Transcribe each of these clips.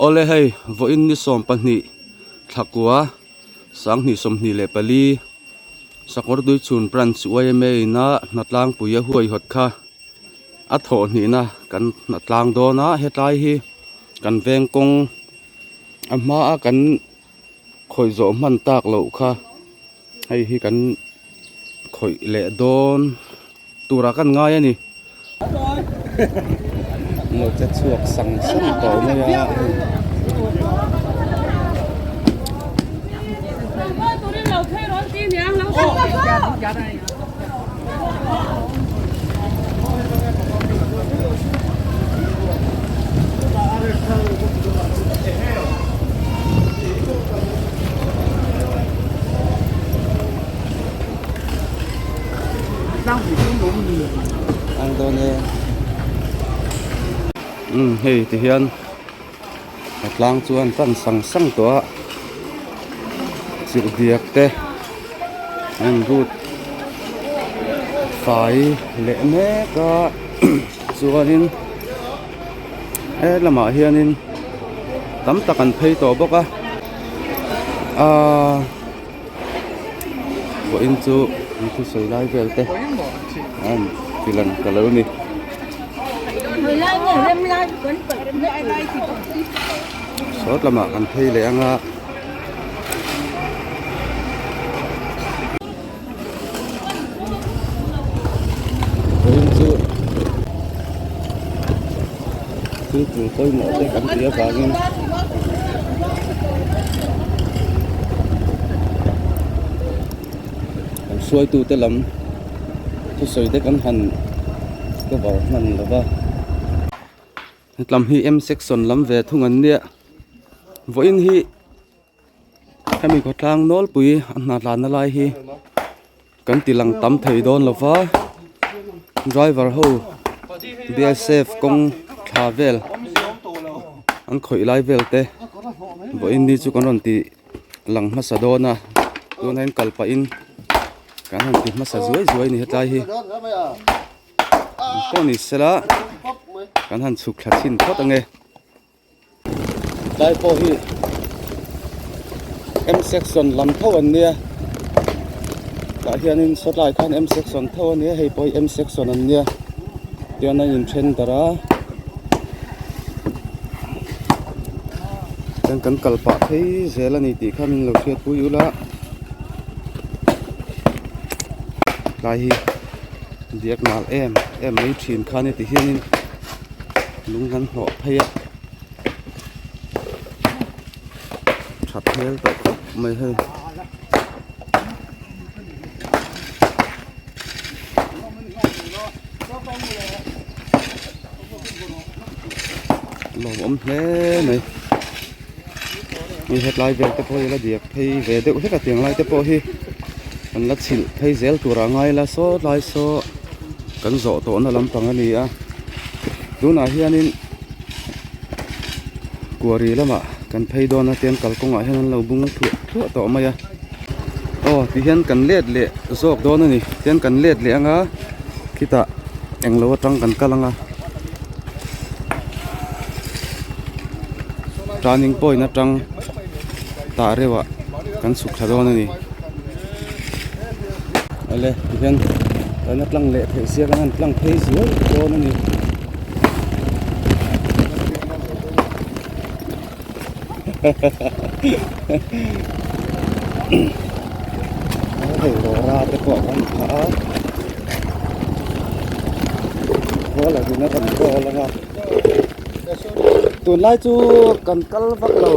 Awle hei vawiin ni 12 thlakua 2024 Sakawrtuichhun Branch yma ina hnatlangpui a huaihawt kha a thawh hnihna kan hnatlang dawn a hetlai hi kan veng kawng a hmaa kan khawih zawh hman tak loh kha hei hi kan khawih leh dawn turah kan ngai a ni lo che chhuak sang sang tawh mai a. Ang dawn e umm hei ti hian a tlang chuan tan sang sang tawh a chirhdiak te an rut fai leh mek a chuanin he lamah hianin tam tak an phei tawh bawk a aaa. Vawiin chu an thusawi lai vel te an ti lang ta lo a ni. Sawt lamah kan phei leh ang a. Vawiin chu thil tul pawimawh te kan tih avangin kan hruaitute lam thusawi te kan han cover hman lo va hetlam hi M section lam ve thung an nia vawiin hi. Hemi khawtlang nawlpui a hna tlanna lai hi kan ti lang tam thei dawn lo va driver ho bsf kawng thla vel an khawih lai vel te vawiin ni chu kan rawn ti lang hmasa dawn a tunah hian kal pahin kan han ti hmasa zuai zuai a ni hetlai hi pawh ni sela kan han chhuk thla chhin phawt ange. Tlai pawh hi M section lam tho an nia tah hianin sawtlai khan M section tho a nia hei pawh hi M section an nia tian a inthen darh a chuan kan kal pah phei zel a ni tih kha min lo hriatpui ula tlai hi diak nal em em mai thin kha ni ti hianin. Lung kan hnawh phei a that hmel tawh khawp mai hei. Lawmawm hle mai hei hetlai vel te pawh hi la diak phei ve deuh hlek a tiang lai te pawh hi an la chhilh phei zel tur a ngai la saw tlai saw. Kan zawh tawhna lampang a ni a tunah hianin quarry lamah kan phei dawn a tian kalkawngah hian an lo bung thluah thluah tawh mai a aw tihian kan let leh zawk dawn a ni tian kan let leh anga khitah englo atang kan kal anga turning point atang tah reuh ah kan chhuk thla dawn a ni. Awle tihian kan a tlang leh theih sia kan han tlang phei zual dawn a ni. Hei rawra te pawh kan phah a khawl a zin a rawn call ang a tunlai chu kan kal vak lo.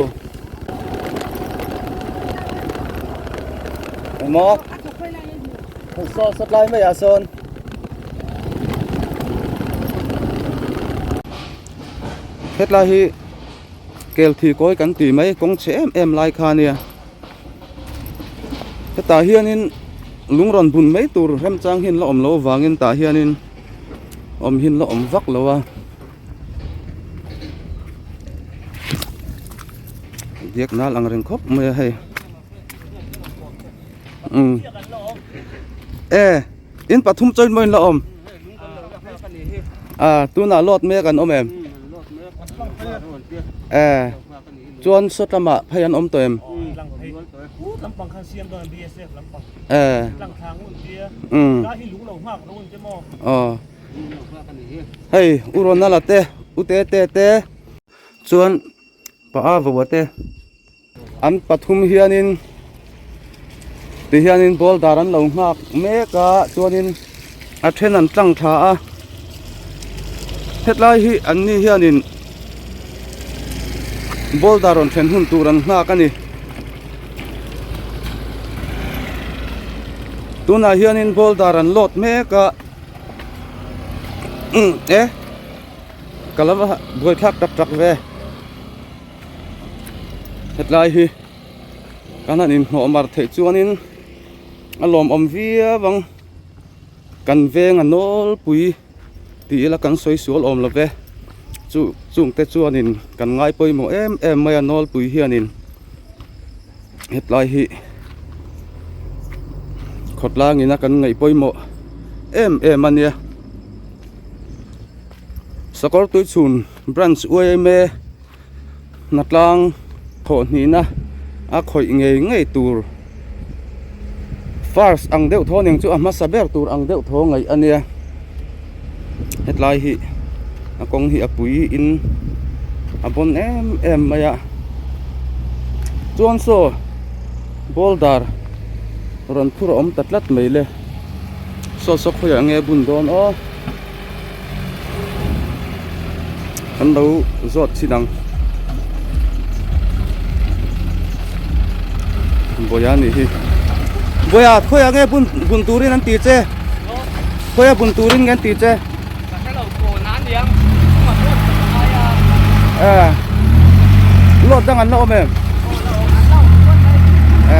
Emaw saw saw tlai mai ah sawn hetlai hi kel thi kawi kan tih mai kawng chhe em em lai kha ania hetah hianin lung rawn bun mai tur remchang hi an la awm loh avangin tah hianin awm hi an la awm vak lo a. Biak nal ang reng khawp mai a hei umm e in pathum chawi maw in la awm a tunah load mek an awm em e. Chuan sawt lamah phei an awm tawh em? Eh. Um. Aw. Hei u Ronald-a te u Tete te chuan pa a vauh te an pathum hianin tihianin boulder an lo nghak mek a chuanin a then an tlang thla a hetlai hi an ni hianin boulder rawn thlen hun tur an nghak a ni tunah hianin boulder an load mek a umm e ka lo va buaithlak tak tak ve. Hetlai hi kan han inhnawh mar theih chuanin a lawmawm viau ang kan veng a nawlpui tih ila kan sawi sual awm lo ve chu chungte chuanin kan ngai pawimawh em em mai a nawlpui hianin hetlai hi khawtlangin a kan ngaih pawimawh em em a nia sakawr tuichhun branch uaime hnatlang thawh hnihna a khawih ngei ngei tur first ang deuh thaw nen chu a hmasa ber tur ang deuh thaw ngaih a nia hetlai hi a kawng hi a pui in a bawn em em mai a chuan saw boulder rawn phur a awm ta tlat mai le saw saw khawiah nge bun dawn aw. An lo zawt chin ang Bawia a nih hi Bawia khawiah nge bun bun turin an ti che khawiah bun turin nge an ti che Ka hre lo kawn a aniang chungah load ka ngai a Eh load dang an la awm em Aw la awm an la awm chuan mai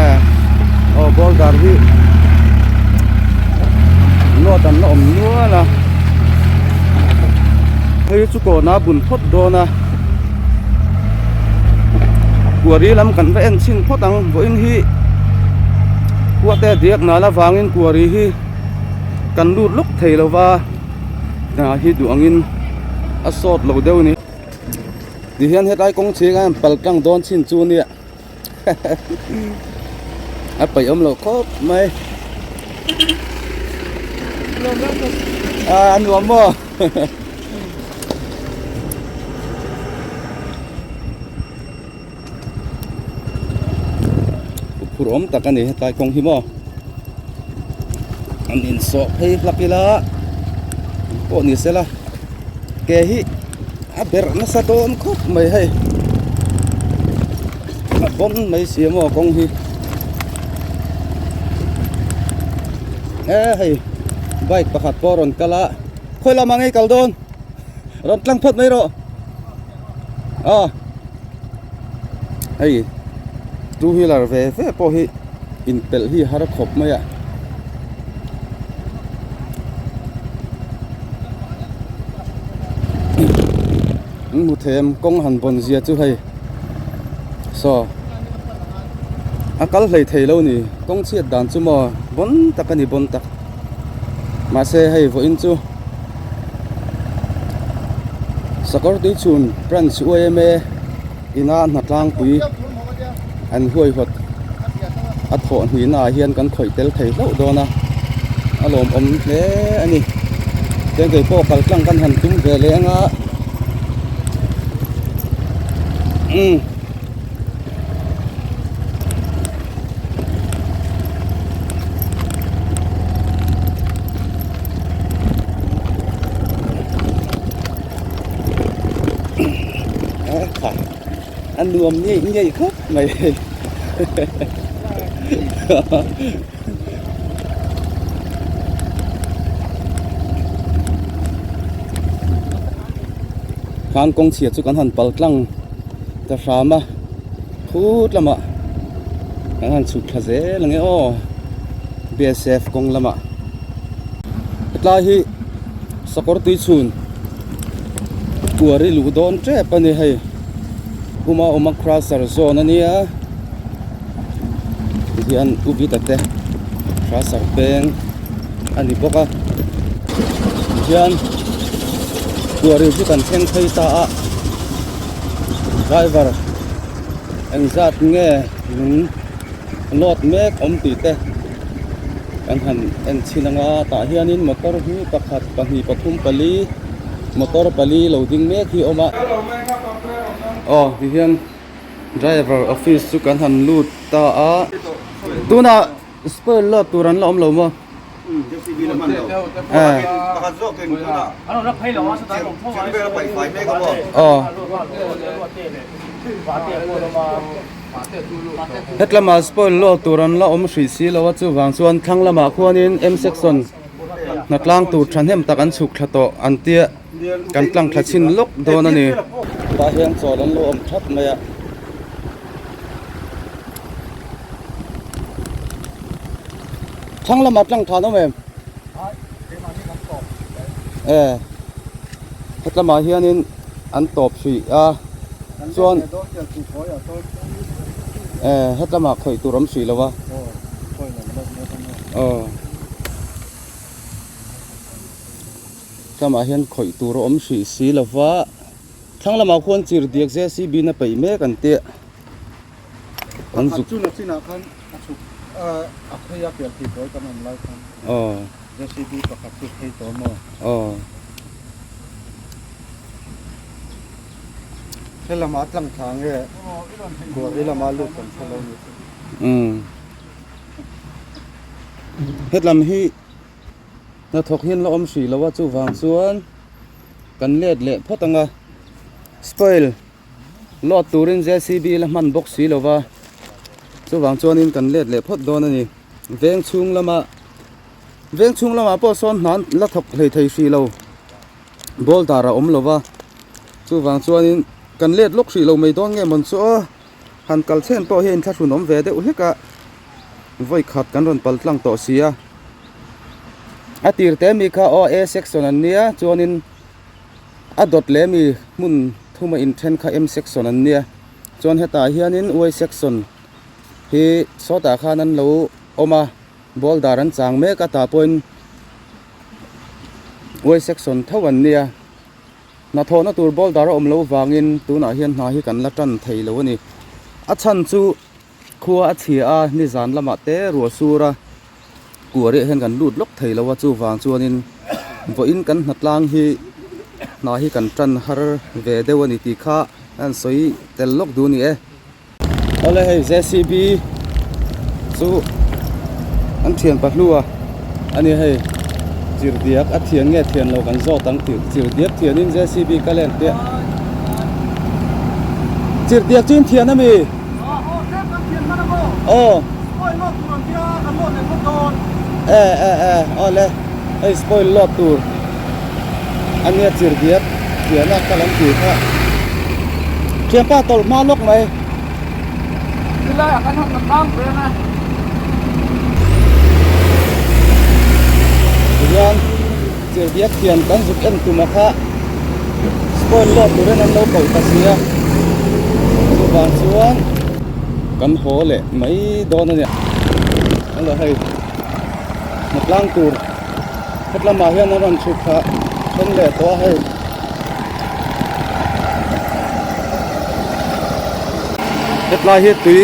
Eh aw boulder hi load an la awm nual a hei chu kawna bun phawt dawn a kuari lam kan va en chhin phawt ang vawiin hi khuate diak nal avangin kuari hi kan lut lawk thei lo va hna hi duh angin a sawt lo deuh a ni tihian hetlai kawng chhing a pal tlang dawn chin chu nia. A paih awm loh khawp mai a a nuam maw phur awm tak a ni hetlai kawng hi maw an insawh phei hlak ila pawh ni sela ke hi a berh nasa dawn khawp mai hei a bawn mai si maw kawng hi e hei bike pakhat pawh a rawn kal a khawi lamah nge i kal dawn rawn tlang phawt mai rawh aw hei two wheeler ve ve pawh hi inpelh hi har khawp mai a. An hmu thei em kawng han bawn zia chu hei saw a kal hlei thei lo ni kawng chhiat dan chu maw bawn tak a ni bawn tak mahse hei vawiin chu sakawr tuichhun branch yma ina hnatlangpui an huaihawt a thawh hnihna ah hian kan khawih tel thei hlauh dawn a a lawmawm hle a ni chuan kei pawh kal tlang kan han tum ve leh anga umm. A nuam ngei ngei khawp mai hei khan kawng chhia chu kan han pal tlang ta hram a phut lamah kan han chhuk thla zel ang e aw B_S_F kawng lamah hetlai hi sakawr tui chhun kuari luh dawn tep a ni hei Uma awma crusher zawn a nia tihian u vita te crusher peng a ni bawk a tihian kuari chu kan thleng phei ta a driver. Engzat nge lung load mek awm tih te kan han en chhin anga tah hianin motor hi pakhat pahnih pathum pali motor pali lo ding mek hi a awm a aw tihian driver office chu kan han lut ta a tunah spoil load tur an la awm lo maw. Hetlama spoil load tur an la awm hrih si lo a chuvang chuan thlang lamah khuanin M section hna tlang tur thahnem tak an chhuk thla tawh an tia kan tlang thla chhin lawk dawn a ni. Tah hian chawl an lo awm thap mai a. Thlang lamah tlang than awm em? E hetlamah hianin an tawp hrih a chuan e hetlamah khawih tur awm hrih lo a aw hetlamah hian khawih tur a awm hrih si lo va thlang lamah khuan chirhdiak JCB na peih mek an tia. An zuk. Chuna chinah khan a chhuk a phei a pian thei kawi kan awm lai khan. Aw. JCB pakhat chu phei tawh maw? Aw. He lamah tlang thla nge Guwahati lama lut kan hre lo ni. Umm. Hetlam hi hnathawk hian la awm hrih lo a chuvang chuan kan let leh phawt ang a spoil. Load turin JCB la hman bawk si lo va, chuvang chuanin kan let leh phawt dawn a ni. Veng chhung lama veng chhung lamah pawh sawn hna la thawk hlei thei hrih lo, boulder a awm lo va, chuvang chuanin kan let lawk hrih lo mai dawn nge mawn chu aw, han kal chhen pawh hian inthlahrun awm ve deuh hlek a, vawi khat kan rawn pal tlang tawh si a. A tir te mi kha aw A section an nia chuanin. A dawt leh mi hmun thuma inthen kha M section an nia chuan hetah hianin Y section hi sawtah khan an lo awm a boulder an chang mek a tah pawhin Y section tho an nia hnathawhna tur boulder a awm loh vangin tunah hian hna hi kan la tan thei lo a ni a chhan chu khua a chhia a nizan lamah te ruah sur a kuariah hian kan lut lawk thei lo a chuvang chuanin vawiin kan hnatlang hi hna hi kan tan har ve deuh a ni tih kha an sawi tel lawk duh a ni e. Awle hei JCB chu an thian pahlua a ni hei chirhdiak a thian nge thian lo kan zawt ang tih chirhdiak thianin JCB ka len piah chirhdiak chu in thian a mi? Aw e e e awle hei spoil load tur a nia chirhdiak thiana ka lam tih kha thianpa tawlh hma lawk mai. Tihian chirhdiak thian kan zuk en tum a kha spoil load turin an lo koh ta si a chuvang chuan kan haw leh mai dawn a nia hello hei hnatlang tur hetlamah hian an rawn chhuk thla then leh tawh a hei. Hetlai hi tui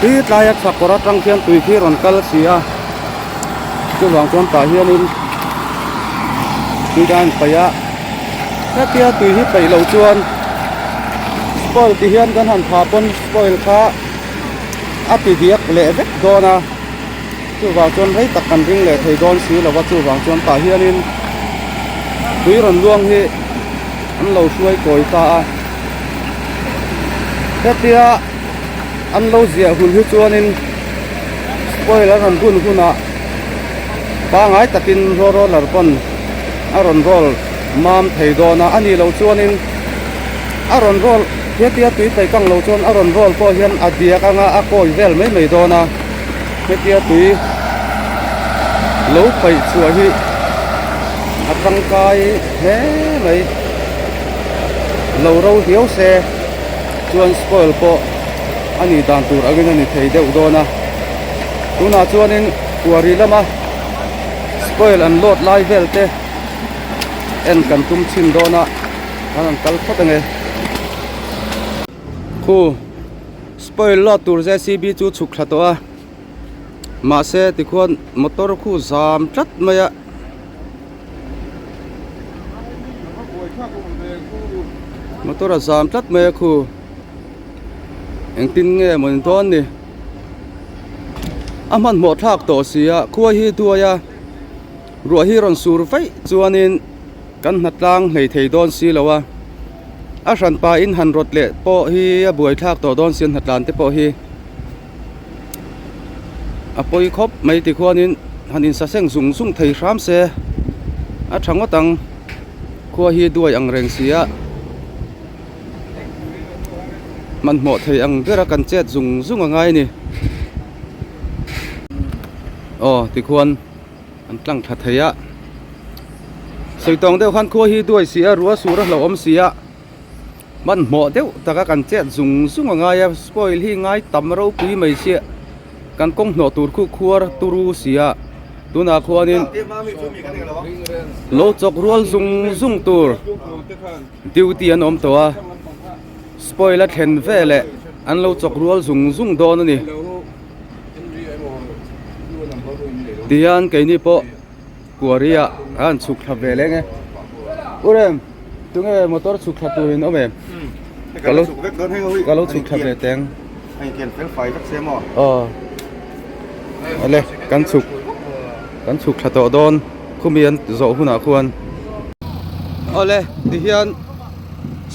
tui tlaia chhakawr atang khian tui khi rawn kal si a chuvang chuan tah hianin tui dan paih a hetia tui hi paih loh chuan spoil ti hian kan han phah pawn spoil kha a ti diak leh vek dawn a. Chuvang chuan rei tak kan ring leh thei dawn si lova chuvang chuan tah hianin tui rawn luang hi an lo hruai kawi ta a hetia an lo ziah hun hi chuanin spoil a rawn bun hunah pangai takin raw roller pawn a rawn roll mam thei dawn a a nih loh chuanin a rawn roll hetia tui paih kang lo chuan a rawn roll pawh hian a diak anga a kawi vel mai mai dawn a. Hetia tui lo paih chhuah hi a tangkai hle mai lo ro hiau se chuan spoil pawh a nih dan tur angin a ni thei deuh dawn a tunah chuanin kuari lama spoil an load lai vel te en kan tum chhin dawn a kan han kal phawt ange. Khu spoil load tur jcb chu chhuk thla tawh a mahse tikhuan motor khu zam tlat mai a. Motor a zam tlat mai a khu engtin nge maw ni dawn ni a hmanhmawh thlak tawh si a khua hi duai a ruah hi rawn sur vaih chuanin kan hna tlang hlei thei dawn si lo a a hran pa in han rawt leh pawh hi a buai thlak tawh dawn si a hna tlan te pawh hi a pawi khawp mai tikhuanin han insaseng zung zung thei hram se a tha ngawt ang khua hi duai ang reng si a hmanhmawh thei ang bera kan chet zung zung a ngai a ni aw tikhuan an tlang tha thei a sawi tawng deuh khan khua hi duai si a rua sur a hlauhawm si a. Hmanhmawh deuh taka kan chet zung zung a ngai a spoil hi ngai tam ropui mai sia kan kawng hnawh tur khu khuar turu sia tunah khuanin lo chawk rual zung zung tur duty an awm tawh a spoil a thlen veleh an lo chawk rual zung zung dawn a ni tihian keini pawh. Quarry ah a han chhuk thla ve leng e. U Rem, tunge motor chhuk thla tur in awm em? Ka lo ka lo chhuk thla ve teng. A inkian fel fai vek se maw? Aw. Ale, kan chhuk kan chhuk thla tawh dawn khumi an zawh hunah khuan. Awle, tihian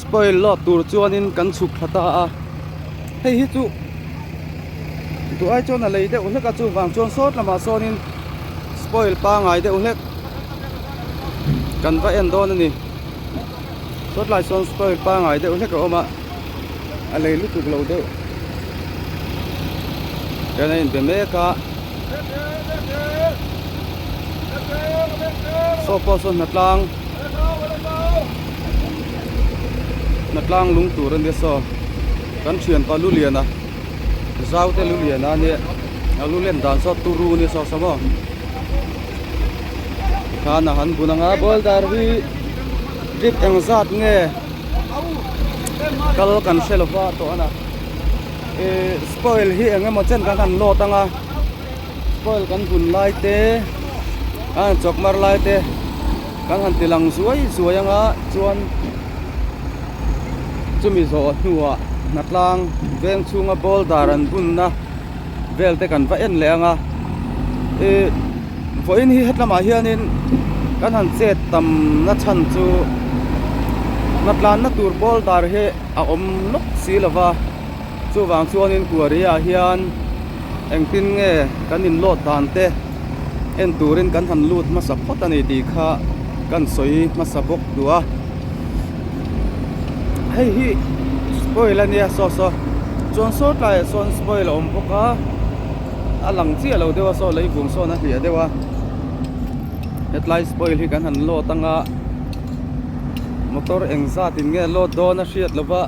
spoil load tur chuanin kan chhuk thla ta a. Hei hi chu duh ai chuan a lei deuh hlek a chuvang chuan sawt lamah sawnin spoil pangai deuh hlek kan va en dawn a ni sawt lai sawn spoil pangai deuh hlek a awm a a lei lutuk lo deuh hian a inbe mek a saw pawh sawn hnatlang hnatlang lung tur a nia saw kan thianpa lu lian a zau te lu lian a nia a lu len dan saw turu a nia saw saw maw tikhan a han bun ang a boulder hi drip eng zat nge kal kan hre lova tawh a na ihh spoil hi eng emaw chen kan han load ang a spoil kan bun lai te a han chawk mar lai te kan han ti lang zuai zuai ang a chuan chumi zawh hnuah hnatlang veng chhunga boulder an bunna vel te kan va en leh ang a ih vawiin hi hetlamah hianin kan han chet tam na chhan chu hnatlanna tur boulder hi a awm lawk si lova chuvang chuanin quarry ah hian engtin nge kan in load dan te en turin kan han lut hmasa phawt a ni tih kha kan sawi hmasa bawk duh a hei hi spoil a nia saw saw chuan saw tlaiah sawn spoil a awm bawk a a lang chiah lo deuh a saw leivung sawn a hliah deuh a hetlai spoil hi kan han load anga motor engzat in nge load dawn a hriat lova.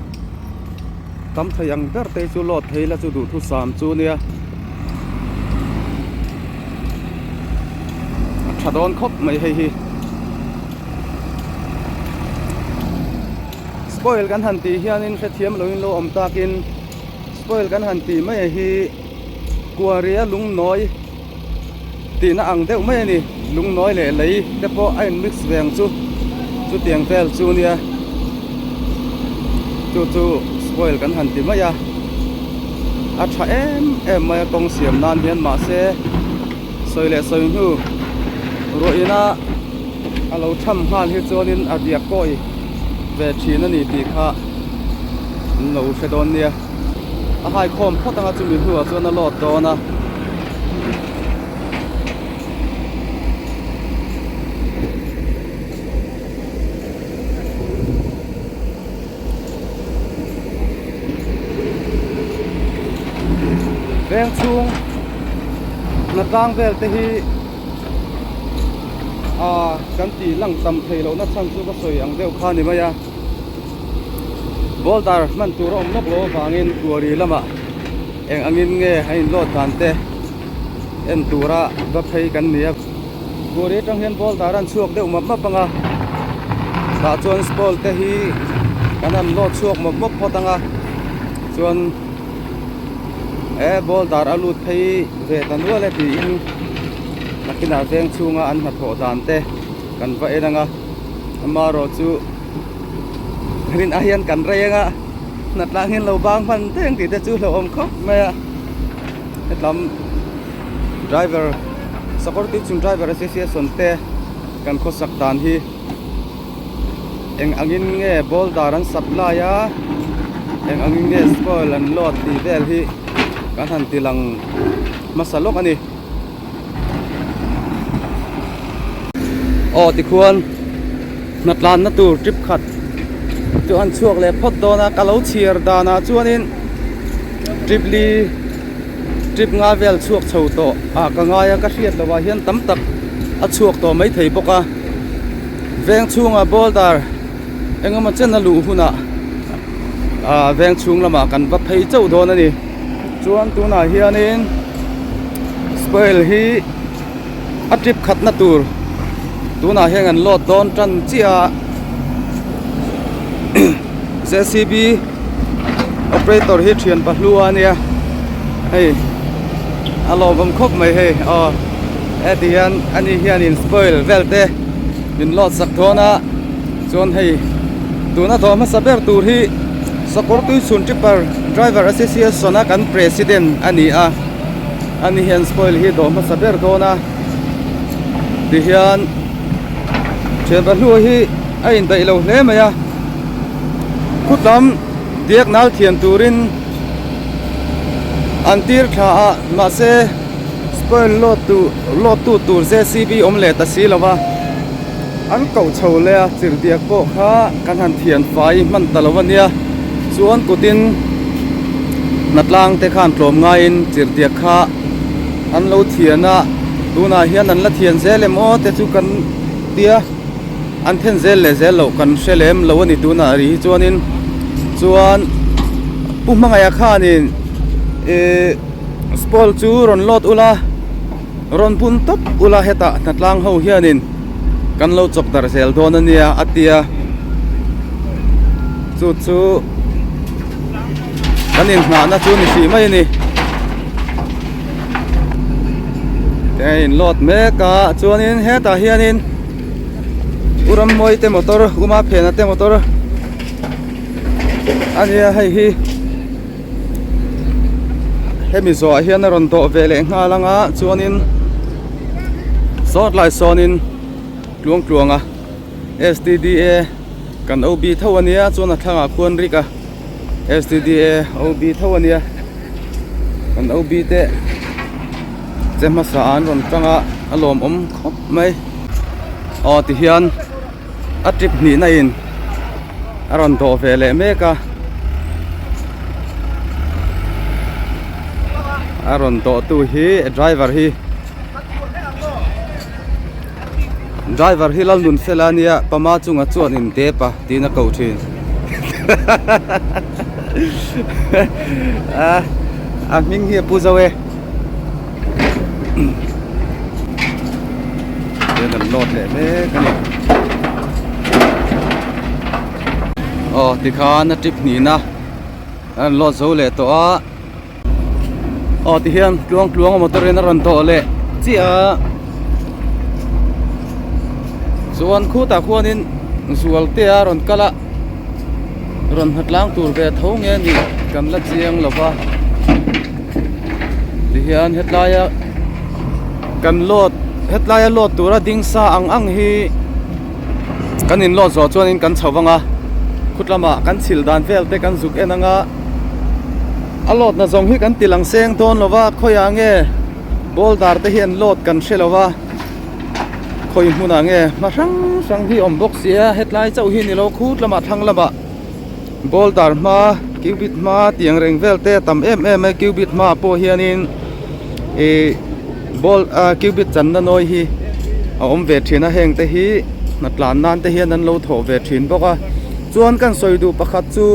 Tam thei ang ber te chu load thei la chu duhthusam chu nia. A tha dawn khawp mai hei hi. Spoil kan han tih hianin hrethiam loin lo awm takin spoil kan han tih mai hi Quarry-a lungnawi tihna ang deuh mai a ni. Lungnawi leh lei te pawh a in mix ve ang chu chutiang vel chu nia chu chu spoil kan han ti mai a a tha em em mai a kawng siam nan hian mahse sawi leh sawi hnu ruah ina a lo tham nghal hi chuanin a riak kawi ve thin a ni tih kha an lo hre dawn nia. A hai khawm phawt anga chumi hnuah chuan a load dawn a. Veng chhung hnatlang vel te hi ah kan tih lang tam thei lohna chhan chu ka sawi ang deuh kha a ni mai a. Boulder hman tur a awm lawk loh avangin quarry lamah eng angin nge a in load dan te en tura va phei kan ni a quarry atang hian boulder an chhuak deuh map map ang a tah chuan spoil te hi kan han load chhuak mawp mawp phawt ang a. Chuan e boulder a lut phei ve ta nual e tiin nakinah veng chhunga an hnathawh dan te kan va en ang a amaherawh chu rin ah hian kan rei ang a hnatlang hian lo bang hman teng tih te chu hlauhawm khawp mai a hetlam driver sakawr tui chung driver association te kan khawsak dan hi. Eng angin nge boulder an supply a eng angin nge spoil an load tih vel hi kan han ti lang hmasa lawk a ni. Aw tikhuan hnatlanna tur trip khat chu an chhuak leh phawt dawn a ka lo chhiar danah chuanin trip li trip nga vel chhuak chho tawh ah ka ngai a ka hriat loh ah hian tam tak a chhuak tawh maithei bawk a. Veng chhungah boulder eng emaw chen a luh hunah ah veng chhung lamah kan va phei chauh dawn a ni chuan tunah hianin spoil hi a trip khatna tur tunah hian an load dawn tan chiah a J C B operator hi thian pahlua a nia hei a lawmawm khawp mai hei aw heti hian ani hianin spoil vel te min load sak dawn a chuan hei tuna dawh hmasa ber tur hi sakawr tuichhun tipper driver association a kan president a ni a ani hian spoil hi dawh hmasa ber dawn a tihian thian pahlu hi a indaih lo hle mai a khutlam diak nal thian turin an tir thla a mahse spoil load tu load tu tur J C B awm leh ta si lo va an koh chho leh a chirhdiak pawh kha kan han thian fai hman ta lo a nia chuan kutin hnatlang te khan tlawm ngaiin chirhdiak kha an lo thian a tunah hian an la thian zel em aw te chu kan tia. An then zel leh zel loh kan hre lem lo a ni tunah ri hi chuanin chuan Pu Hmangaih khanin ihh spoil chu rawn load ula rawn bun tawp ula hetah hnatlang ho hianin kan lo chawk darh zel dawn a nia a tia chu chu kan inhnahna chu ni hrih mai a ni. A in load mek a chuanin hetah hianin u rammawi te motor u maphena te motor a nia hei hi hemi zawhah hian a rawn dawh ve leh nghal ang a chuanin sawt lai sawnin tluang tluang a S T D A kan O B tho a nia chuan a thlangah khuan rik a. S_T_D_A O_B tho a nia kan O_B te che hmasa an rawn tang a a lawmawm khawp mai aw tihian a trip hnihna in a rawn dawh ve leh mek a a rawn dawh tu hi driver hi Driver hi Lalnunfela a nia pama chunga chuan in dep a tiin a ko thin a a hming hi a pu zo e hian an load leh mek a ni aw tikhan a trip hnihna an load zo leh tawh a. Aw tihian tluang tluang a motor in a rawn dawh leh chiah a chuan khutah khuanin zual te a rawn kal a rawn hna tlang tur ve tho nge ni kan la chiang lo va tihian hetlai a kan load hetlai a load tura ding sa ang ang hi kan in load zawh chuanin kan chho vang a khutlamah kan chhilh dan vel te kan zuk en ang a. A load na zawng hi kan ti lang seng dawn lo va khawiah nge boulder te hi an load kan hre lo va khawi hmunah nge hma hrang hrang hi awm bawk si a hetlai chauh hi ni lo khut lamah thlang lamah boulder hma cubit hma tih ang reng vel te a tam em em a cubit hmaah pawh hianin ih ball ah cubit channa nawi hi a awm ve thin a heng te hi hna tlan nan te hian an lo thawh ve thin bawk a chuan kan sawi duh pakhat chu.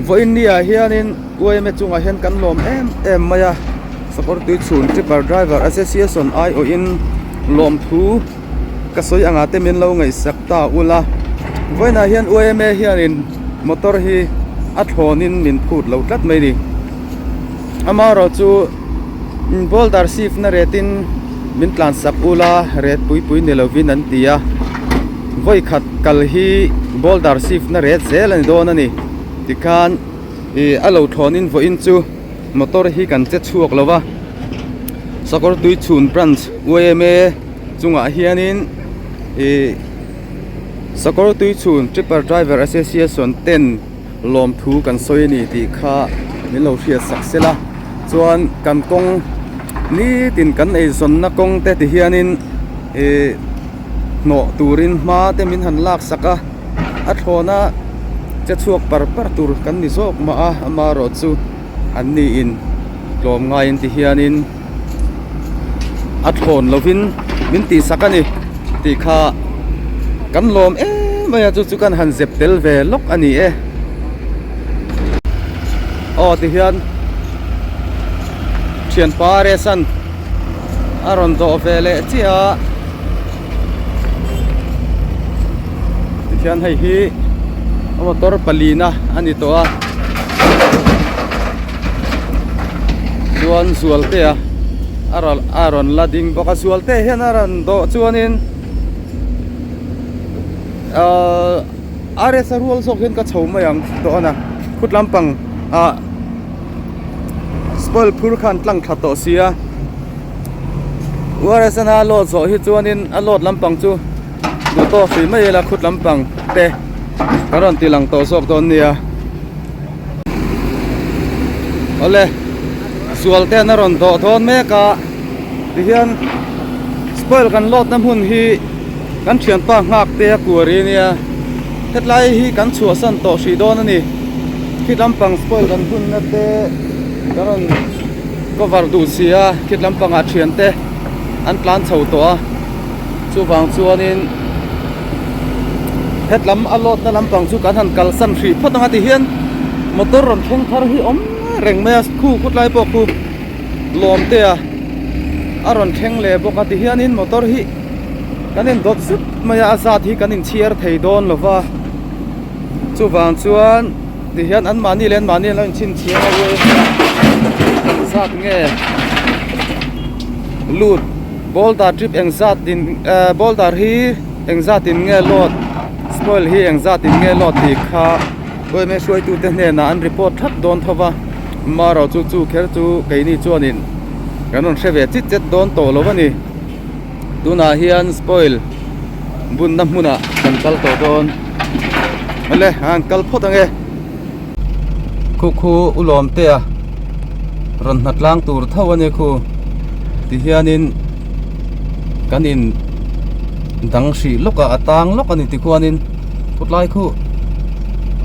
Vawiin ni ah hianin U_M_A chungah hian kan lawm em em mai a sakawr tui chhun tipper driver association aiawhin lawmthu ka sawi angah te min lo ngaihsak ta ula vawiinah hian U_M_A hianin motor hi a. a thlawnin min phut lo tlat mai ni. Amaherawh chu boulder shift na retin min tlan sak ula ret pui pui ni lovin an ti a, vawi khat kal hi boulder shift na ret zel a ni dawn a ni. Tikhan ih a lo thlawnin vawiin chu motor hi kan che chhuak lo va, sakawr tui chhun branch yma chungah hianin ih sakawr tui chhun tripper driver association ten lawmthu kan sawi a ni tih kha min lo hriat sak sel a chuan kan kawng nitin kan eizawnna kawng te ti hianin ih hnawh turin hma te min han lak sak a a thlawna che chhuak par par tur kan ni zawk mah a amaherawh chu an ni in tlawm ngaiin ti hianin a thlawn lovin min tih sak a ni tih kha kan lawm em mai a chu chu kan han zep tel ve lawk a ni e aw ti hian thianpa resan a rawn dawh ve leh chiah a tikhian hei hi motor palina a ni tawh a chuan zualte a a rawn a rawn la ding bawk a zualte hian a rawn dawh chuanin ahh R S a rual zawk hian ka chho mai ang dawn a khut lampang ah spoil phur khan tlang thla tawh sia U R S a load zawh hi chuanin a load lampang chu duh tawk hrih mai ila khut lampang te kan rawn ti lang tawh zawk dawn nia awle zual te an a rawn dawh dawn mek a tihian spoil kan load na hmun hi kan thianpa nghak te a kuar hi ania hetlai hi kan chhuahsan tawh hrih dawn a ni khit lampang spoil kan hun na te kan rawn cover duh si a khit lampangah thian te an tlan chho tawh a chuvang chuanin hetlam a load na lampang chu kan han kalsan hrih phawt ang a tihian motor rawn thleng thar hi awm reng mai a khu khutlai pawh khu lawm te a a rawn thleng leh bawk a tihianin motor hi kan in dawt zut mai a a zat hi kan inchhiar thei dawn lo va chuvang chuan tihian anmahni leh anmahni an lo inchhinchhiar a engzat nge lut boulder trip engzat in ehh boulder hi engzat in nge load spoil hi engzat in nge load tih kha yma hruaitute hnenah an report thlap dawn tho va marawh chu chu kher chu keini chuanin kan rawn hre ve chit chet dawn tawh lo a ni. Tunah hian spoil bunna hmunah kan kal tawh dawn awle an kal phawt ange khu khu u lawm te a rawn hna tlang tur tho a ni khu ti hianin kan in dang hrih lawk a a tang lawk a ni tikhuanin khawtlai khu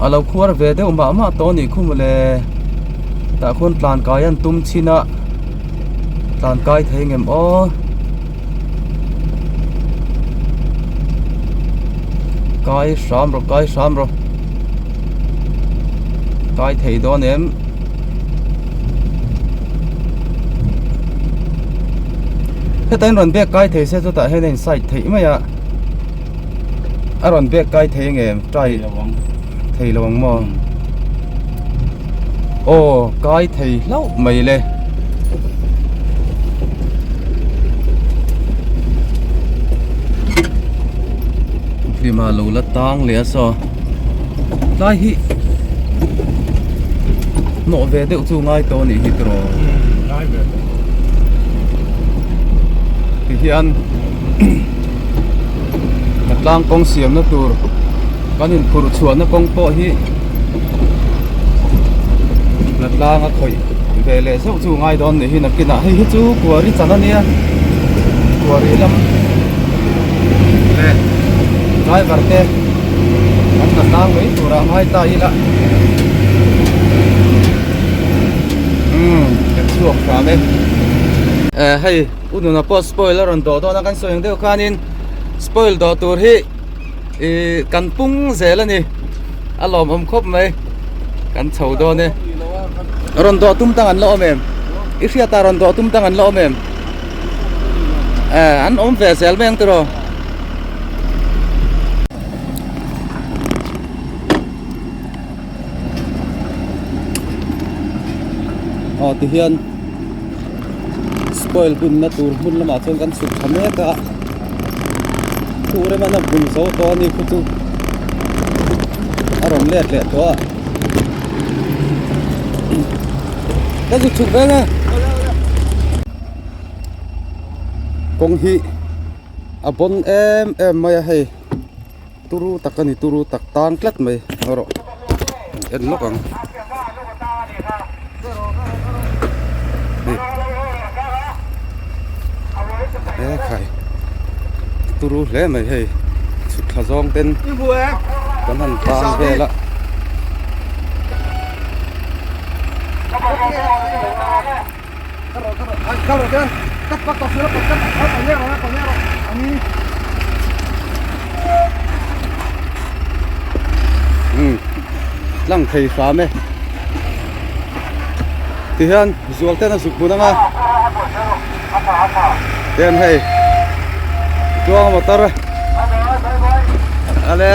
a lo khuar ve deuh mah mah tawh a nih khu mawle tah khuan tlan kai an tum chin a. Tlan kai thei ngem aw. Kai hram rawh kai hram rawh. Kai thei dawn em. Heta in rawn bag kai thei se chutah hian a in side theih mai a. A rawn bag kai thei ngem try thei lo ang maw. Aw kai thei hlauh mai le. Hlima lo la tang leh a saw tlai hi hnawh ve deuh chu ngai tawh a nih hi tiraw ti hian tlang kawng siamna tur kan inphurh chhuahna kawng pawh hi hnatlang a khawih ve leh zeuh chu ngai dawn nih hi nakinah hei hi chu kuari chan a nia kuari lam leh driver te an hnatlang mai turah ngai ta ila umm kan chhuak hram e eh hei u nuna pawh spoil a rawn dawh dawn a kan sawi ang deuh khanin spoil dawh tur hi Ihh kan pung zel a ni a lawmawm khawp mai kan chho dawn e rawn dawh tum tang an la awm em i hriat ah rawn dawh tum tang an la awm em eh an awm ve zel mai ang tiraw. Aw tihian spoil bunna tur hmun lamah chuan kan chhuk tha mek a thu rem a bun zo tawh a ni khu chu a rawn let leh tawh a ka zuk chhuk veng e kawng hi a bawn em em mai a hei. Turu tak a ni turu tak tan tlat mai erawh en lawk ang he khai turu hle mai hei chhut thla zawng ten kan han tang vel a. Tlang thei hram e tihian zual ten a zuk hmun anga ten hei tluang motor ale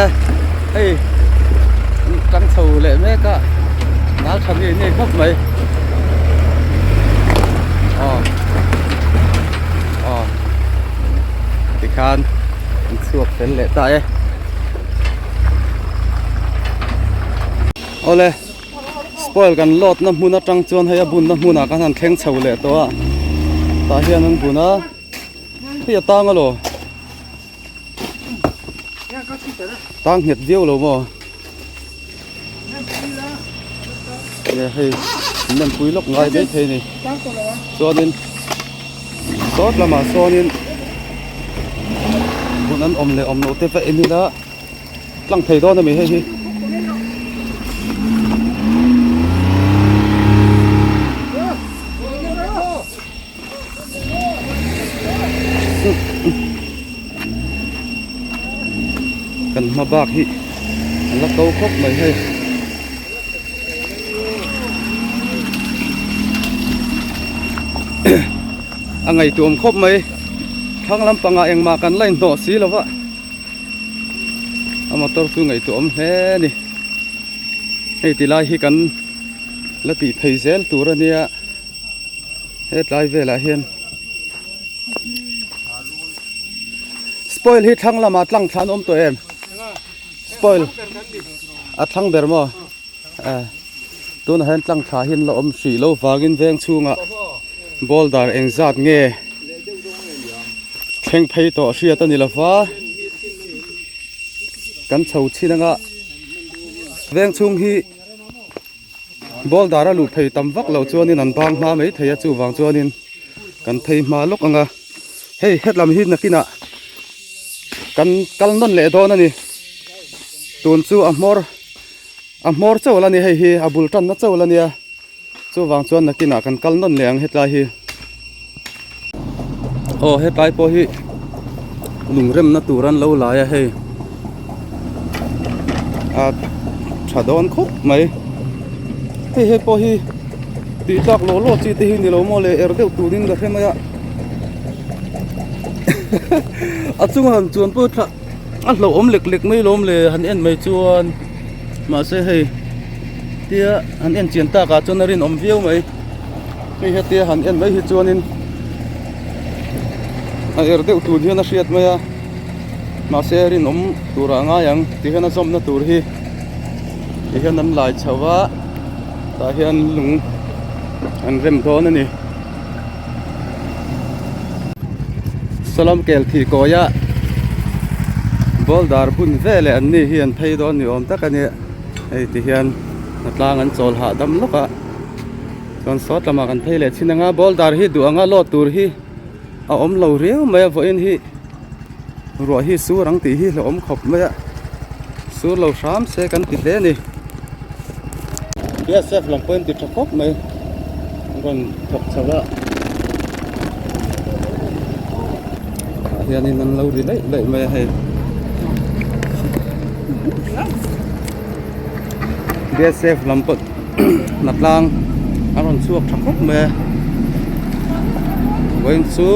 hei tang chho leh mek a nal tha ngei ngei khawp mai aw aw tikhan an chhuak fel leh ta e awle spoil kan load na hmun atang chuan hei a bunna hmunah khan han thleng chho leh tawh a tah hian an bun a hei a tang alaw tang nghet viau lo maw nge hei nem pui lawk ngai mai thei a ni chuanin sawt lamah sawnin hun an awm leh awm loh te va en ila tlang thei dawn a mi hei hi. Kan hma bak hi a la ko khawp mai hei. A ngaihtuam khawp mai thlang lampangah engmah kan la inhnawh si lo va a motor chu ngaihtuah awm hle a ni hei ti lai hi kan la tih phei zel tur a nia. He tlai velah hian spoil hi thlang lamah tlang thla an awm tawh em spoil a thlang ber maw eh tunah hian tlang thla hi an la awm hrih lo vangin veng chhungah boulder engzat nge thleng phei tawh hriat a ni lova kan chho chhin anga veng chhung hi. Boulder a luh phei tam vak loh chuanin an bang hma mai thei a chuvang chuanin kan phei hma lawk ang a hei hetlam hi nakinah kan kal nawn leh dawn a ni tun chu a hmawr a hmawr chauh la ni hei hi a bul tanna chauh la nia chuvang chuan nakinah kan kal nawn leh ang hetlai hi aw hetlai pawh hi lungremna tur an lo lai a hei a tha dawn khawp mai hei hei pawh hi tih tlak law law chi te hi ni lo maw le er deuh turin ka hre mai a a chunga han chuan pawh thla a hlauhawm lek lek mai lawm le han en mai chuan mahse hei tia han en chian takah chuan a rinawm viau mai. Hei hetia han en mai hi chuanin a er deuh tun hian a hriat mai a mahse rinawm turah a ngai ang ti hian a zawmna tur hi ti hian an lai chho a tah hian lung an rem dawn a ni salam kel thih kawi a boulder bun veleh an ni hi an phei dawn ni awm tak a ni hei ti hian hnatlang an chawl hahdam lawk a. Chuan sawt lamah kan phei leh chin anga boulder hi duh anga load tur hi a awm lo riau mai a vawiin hi ruah hi sur ang tih hi hlauhawm khawp mai a sur lo hram se kan ti hle a ni B S F lam pawhin ti tha khawp mai an rawn thawk chho a tah hianin an lo ri laih laih mai a hei. B S F lam pawh hnatlang a rawn chhuak tha khawp mai a vawiin chu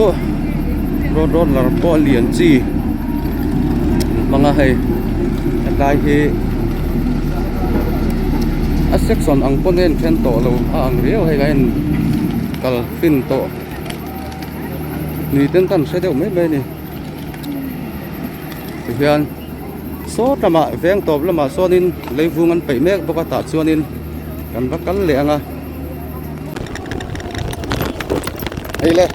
road roller pawh a lian chi an hmang a hei hetlai hi A section ang pawn a en then tawh lo a ang riau hei a en kal fin tawh nui ten kan hre deuh mai mai a ni tihian saw lamah veng tawp lamah sawnin leivung an peih mek bawk a tah chuanin kan va kal leh ang a. Hei le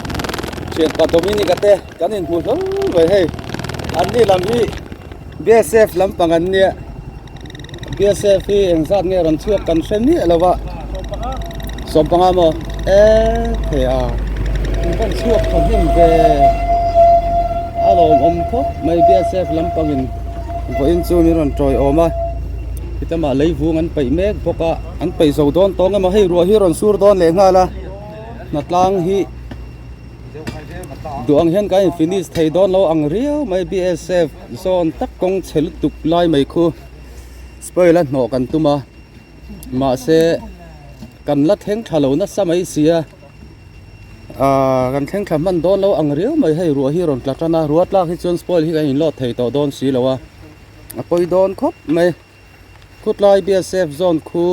thianpa Dominic-a te kan inhmu hlawl mai hei an ni lam hi B_S_F lampang an nia B_S_F hi engzat nge rawn chhuak kan hre miah lo va sawmpanga maw eee thei a in rawn chhuak tha hnem ve a lawmawm khawp mai B_S_F lampangin vawiin chu min rawn tawiawm a hetlama leivung an peih mek bawk a. An peih zo dawn tawng emaw hei ruah hi a rawn sur dawn leh nghal a hnatlang hi duh ang hian kan in finish thei dawn lo ang riau mai B_S_F zawn tak kawng chhe lutuk lai mai khu spoil a hnawh kan tum a mahse kan la thleng tha lo nasa mai si a ahh kan thleng thla hman dawn lo ang riau mai hei ruah hi a rawn tla tan a ruah tlak hi chuan spoil hi kan in load thei tawh dawn si lo a a pawi dawn khawp mai. Khutlai BSF zone khu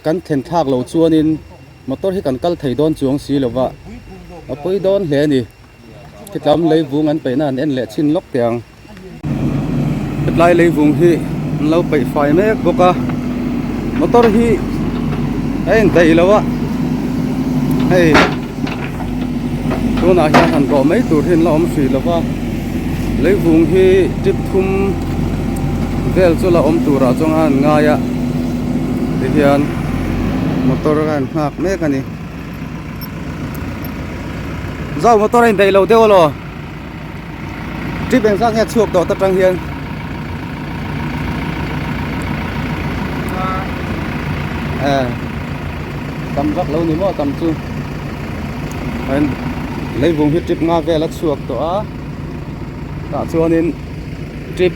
kan thlen thlak lo chuanin motor hi kan kal thei dawn chuang si lova a pawi dawn hle a ni. Khitlam leivung an peihna an en leh chhin lawk teh ang. Hetlai leivung hi an lo peih fai mek bawk a, motor hi a indaih lo a, hei tunah hian han rawh mai tur hi an la awm hrih lova leivung hi tip thum vel chu la awm turah chuan a han ngai a tihian motor a han nghak mek a ni zau motor a indaih lo deuh alaw trip engzat nge chhuak tawh ta tang hian. Tam vak lo ni maw tam chu leivung hi trip nga vel a chhuak tawh a tah chuanin trip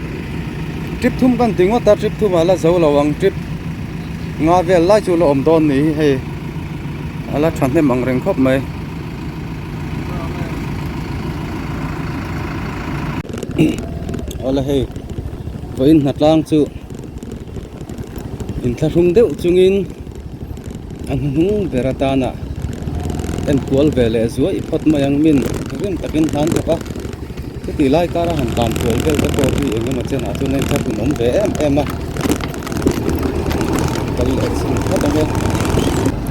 trip thum kan ti ngawt a trip thum ah la zo lo ang trip nga vel lai chu la awm dawn ni hi hei a la thahnem ang reng khawp mai. Awle hei vawiin hnatlang chu inthlahrung deuh chungin a hnuhnung ber atana enkual ve leh zuai phawt mai ang min rim takin hlan bawk a chutih lai kara han tan kual vel te pawh hi eng emaw chenah chuan a inthlahrun awm ve em em a kal leh chhin phawt ang e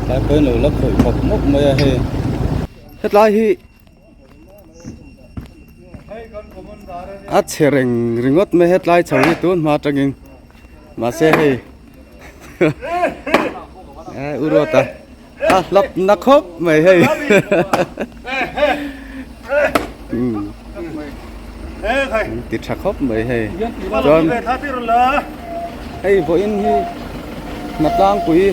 tlai pawhin lo la khawih mawp mawp mai a hei hetlai hi a chhe reng ringawt mai hetlai chho hi tun hma atangin mahse hei u ruata a hlap na khawp mai hei ti tha khawp mai hei chuan hei vawiin hi hnatlangpui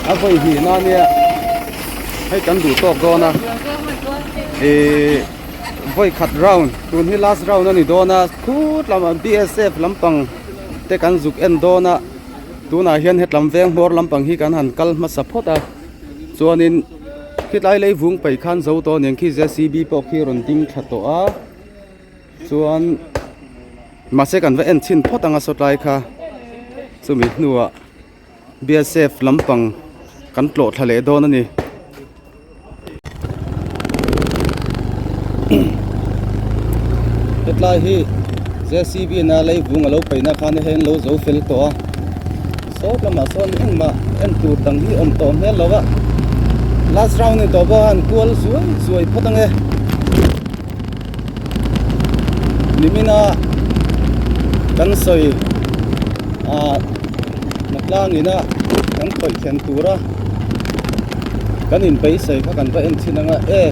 a vawi hnih na ania hei kan duh tawk dawn a ihh vawi khat round tun hi last round a ni dawn a khut lamah B_S_F lampang te kan zuk en dawn a tunah hian hetlam veng hmawr lampang hi kan han kal hmasa phawt a chuanin khitlai lei vung paih khan zo tawh nen khi J_C_B pawh khi rawn ding thla tawh a chuan mahse kan va en chhin phawt ang a sawtlai kha chumi hnuah B_S_F lampang kan tlawh thla leh dawn a ni. Hetlai hi J_C_B na leivung a lo paihna khan hei an lo zo fel tawh a sawt lamah sawn engmah en tur dang hi awm tawh hmel lo a last round ni tawh pawh a han kual zuai zuai phawt ange nimina kan sawi ah hnatlang ina kan khawih thlen tura kan inbeisei kha kan va en thin anga e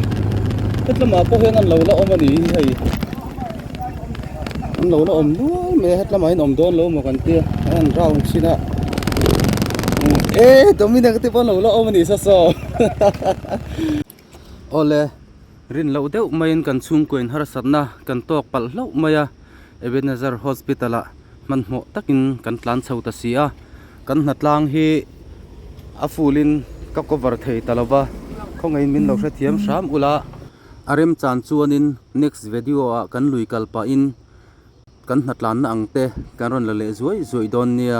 hetlamah pawh hian an lo la awm a ni hi hei an lo la awm nual mai a hetlamah hian awm dawn lo maw kan tia a han round thin a e Dominic te pawh an lo la awm a ni saw saw awle rin loh deuh maiin kan chhungkaw in harsatna kan tawk palh hlauh mai a Ebenezer hospital ah hmanhmawh takin kan tlan chho ta si a kan hnatlang hi a full in ka cover thei ta lova khawngaihin min lo hrethiam hram ula a remchan chuanin next video ah kan lui kal pahin kan hnatlanna ang te kan rawn la leh zuai zuai dawn nia.